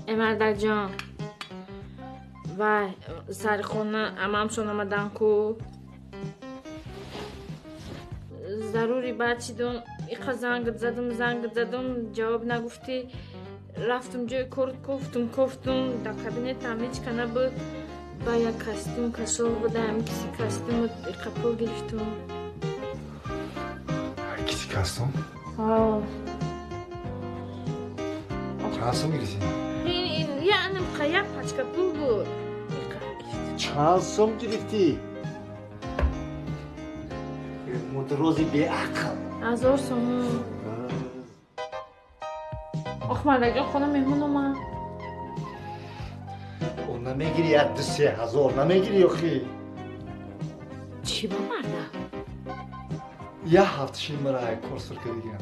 Мардакҷон, вай, сари хона амамшон омадан ку, зарури баъд чидон иқа зангат задум, зангат задум, ҷавоб нагуфтӣ. Рафтум ҷои кор, кофтум, кофтум, дар кабинетам ҳеч ка набуд. Ба як костюм кашол буда, ҳами киси костюму иқа пул гирифтум. Киси костюм? Чанд сум гирифтӣ? Яъне як пачка пул буд. Чанд сум гирифтӣ? Мудрози беақл. 1000 сомон. Ох, мардакҷон, хона меҳмон омад. О, намегири, як ду се ҳазор намегири охи? Чӣ ба, мардак? Як ҳафта шин мара кор сур кардигам.